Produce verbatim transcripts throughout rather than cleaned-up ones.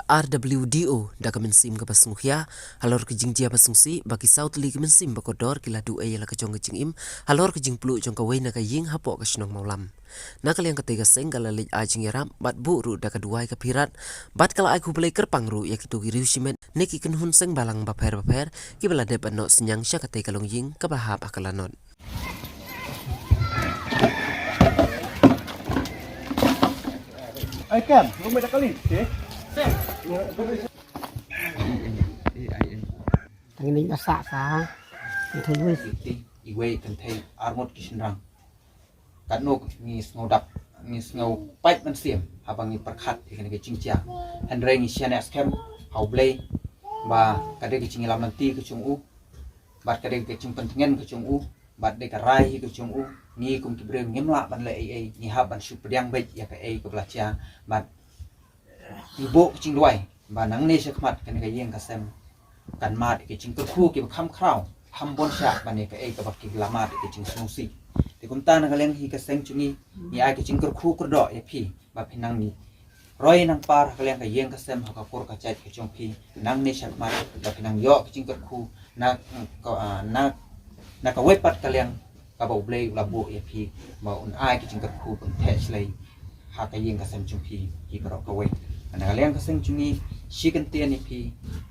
R W D O da ka mynsiem kaba sngewkhia halor ka jingjia ba sngewsih ba ki saw tylli ki mynsiem ba kordor ki la duh ei ïa la ka jong ka jingim halor ka jingpluh jong kawei na ka ïing hapoh ka shnong Mawlam. Na ka liang katei ka seng ka la leit ai jingïarap bad buh ruh da ka duwai ka phirat bad ka la ai khublei kyrpang ruh ïa kito ki riew shimet ne ki kynhun seng bhalang bapher bapher kiba la dep ban noh synñiang sha katei ka longïing kaba hap ha ka lanot. Tang ning ba sah sa. Tang ning ba sah. Iwei kynthei arngut ki shynrang. Katno ngi sngew dap, ngi sngew pait mynsiem haba ngi pyrkhat ïa kane ka jingjia. Hynrei ngi shaniah skhem ha U Blei ba ka dei ka jingïalam lynti ka jong u bad ka dei ka jingpyntngen ka jong u bad dei ka rai hi ka jong u. Ngi kum ki briew ngim lah ban leh ei ei, ngi hap ban shu pdiang beit ïa kaei kaba la jia bad ngi buh ka jingduwai ba nangne shakhmat kane ka ïing ka sem kan mad ïa ka jingkyrkhu kiba kham khraw, kham bun shah ban ïa kaei kaba ki la mad ïa ka jingsngewsih. Te kumta na ka liang hi ka seng jong ngi ngi ai ka jingkyrkhu kyrdoh ïa phi ba phin nang ni roi nang par ha ka liang ka ïing ka sem ha ka kur ka jait ka jong phi nangne shakhmat ba phin nang ïoh ka jingkyrkhu na ka, ah, na na kawei pat ka liang kaba U Blei u la buh ïa phi ba un ai ka jingkyrkhu ban theh shlei ha ka ïing ka sem jong phi hi baroh kawei. Na ka liang ka seng jong ngi shi kyntien ïa phi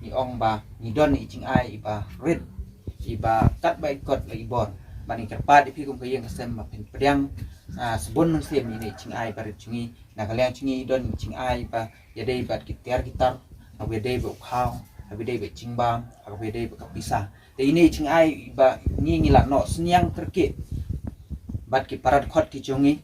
ngi ong ba ngi don i jingai iba rit iba kat ba i kot la i bor. Ba ngi kyrpad ïa phi kum ka ïing ka sem ba phin pdiang, ah, sbun mynsiem ïa i jingai ba rit jong ngi. Na ka liang jong ngi i don i jingai ba ïadei bad ki tiar ki tar, haba ïadei bad u khaw, haba ïadei bad jingbam, haba ïadei bad ka pisa. Te ine i jingai ba ngi ngi la noh synñiang kyrkieh bad ki para dkhot ki jong ngi.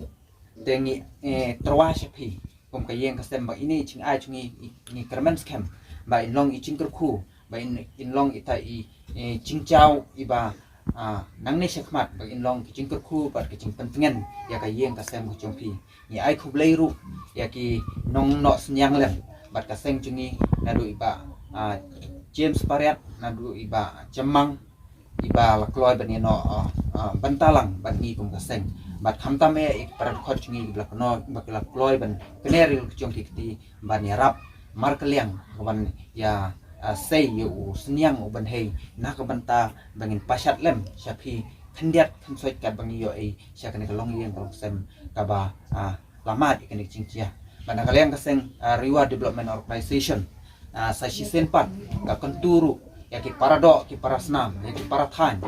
Te ngi, eh, tyrwa sha phi kum ka ïing ka sem ba ine i jingai jong ngi ngi kyrmen skhem ba in long i jingkyrkhu ba in, in long ita i, i jingjaw iba, ah, nangne shakhmat ba in long ka jingkyrkhu bad ka jingpyntngen ïa ka ïing ka sem ka jong phi. Ngi ai khublei ruh ïa ki nongnoh synñiang lem bad ka seng jong ngi naduh i bah, ah, James Pariat, naduh i bah Jemmang, iba la kloi ban ïa noh, ah, ah, bynta lang bad ngi kum ka seng. Bad khamtam eh ïa ki para dkhot jong ngi ba la kloi, ba ki la kloi ban kner ïa la ka jong ki kti ban ïarap markylliang ban ïa, ah, sei ïa u synñiang u bynhei na ka bynta ba ngin pashat lem sha phi khyndiat khynsoit kat ba ngi ïoh ei sha kane ka longïing ka longsem kaba, ah, la mad ïa kane ka jingjia. Bad na ka liang ka seng, ah, Riwa Development Organization, ah, sa shisien pat ka kyntu ruh ïa ki para doh ki para snam ïa ki para thaiñ,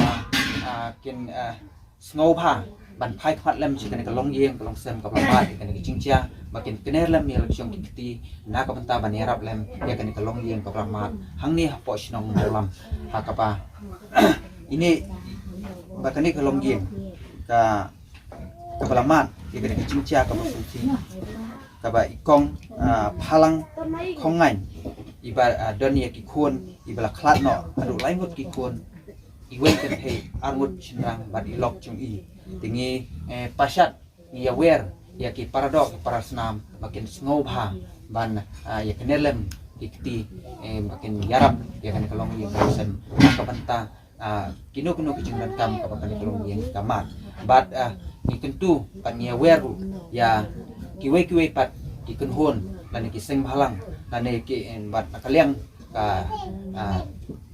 ah, ah, kin, ah, sngewbha ban phai khmat lem sha kane ka longïing ka longsem kaba la mad ïa kane ka jingjia ba kin kner lem ïa la ka jong ki kti na ka bynta ban ïarap lem ïa kane ka longïing kaba la mad hangne hapoh shnong Mawlam ha kaba ine ba kane ka longïing ka kaba la mad ïa kane ka jingjia kaba sngewsih kaba i kong, ah, Phalang Khongngaiñ iba, ah, don ïa ki khun iba la khlad noh haduh lai ngut ki khun, iwei kynthei arngut shynrang bad i lok jong i. Te ngi, eh, pashat ngi ïawer ïa ki para doh ki para snam ba kin sngewbha ban, ah, ïa kner lem ki kti, eh, ba kin ïarap ïa kane ka longïing ka longsem na ka bynta, ah, kino kino ki jingdonkam kaba kane ka longïing ka mad. Bad, ah, ngi kyntu bad ngi ïawer ruh ïa kiwei kiwei pat ki kynhun lane ki seng bhalang lane ki, eh, bad na ka liang ka, ah,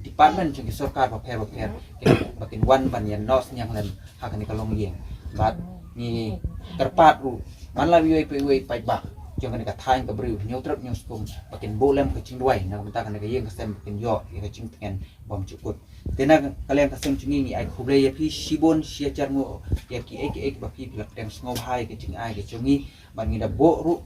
department jong ki sorkar bapher bapher kin, ba kin wan ban ïa noh synñiang lem ha kane ka longïing. Bad ngi kyrpad ruh man la iwei pa iwei paidbah jong kane ka thaiñ ka briew Hynñiewtrep Hynñiewskum ba kin buh lem ka jingduwai na ka bynta kane ka ïing ka sem ba kin ïoh ïa ka jingtngen bymjukut. Te na ka liang ka seng jong ngi ngi ai khublei ïa phi shibun shi hajar nguh ïa kiei kiei ba phi phi la pdiang sngewbha ïa ka jingai ka jong ngi. Bad ngi da buh ruh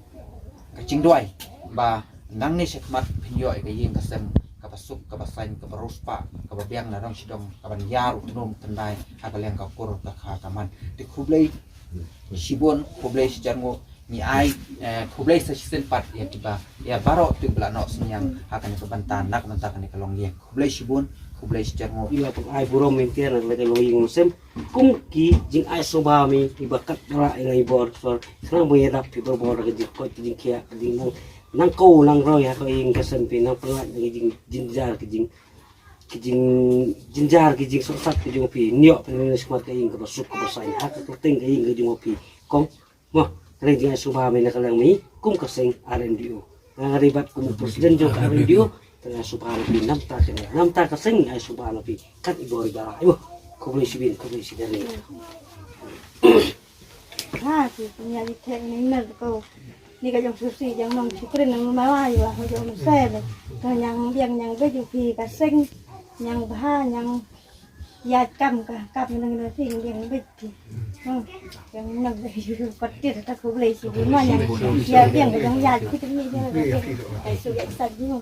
ka jingduwai ba nangne shakhmat phin ïoh ïa ka ïing ka sem kaba suk kaba saiñ kaba riewspah kaba biang na dong shi dong kaban ïa ruh num tyndai ha ka liang ka kur ka kha ka man. Te khublei shibun, khublei shi hajar nguh. Ngi ai, eh, khublei sa shisien pat ïa kiba ïa baroh kiba la noh synñiang ha kane ka bynta na ka bynta kane ka longïing. Khublei shibun, khublei shi hajar nguh. Ïa pynai burom mynta na ka longïing longsem. Kum ki jingai sngewbha mi kiba kat ba la ïa ngi bor sor. Khnang ba ïa dap phi bor bor ka jingkoit ka jingkhiah ka jingnang nang ko nang roi ha ka ïing ka sem phi nang pynlait ka jingjynjar ka jing ka jingjynjar ka jingsohsat ka jong phi. Ngi ïoh pynlait shakhmat ka ïing kaba suk kaba saiñ ha ka kyrteng ka ïing ka jong phi. Kong mo, ka jingai sngewbha mi na ka liang mi kum ka seng R N D O. Nga nga dei bad kum u president jong ka R N D O. Te nga sngewbha na phi namar ka seng, namar ka seng nga sngewbha na phi. Kat i bor i bara. Ayo. Khublei shibun, khublei shibun. Ha, ki punya di thek ni ner ko. Ni ka jong susi jong nong si prin nang ma wa yu ho jong se le. Ka nyang biang nyang be ju phi ka seng nyang bha nyang ya kam ka kam nang na si biang be ti. Hmm. Yang nang be ju patir ta ko ble si bu ma nyang ya biang ka jong ya ki ni jong ka. Ai su ya sa ju.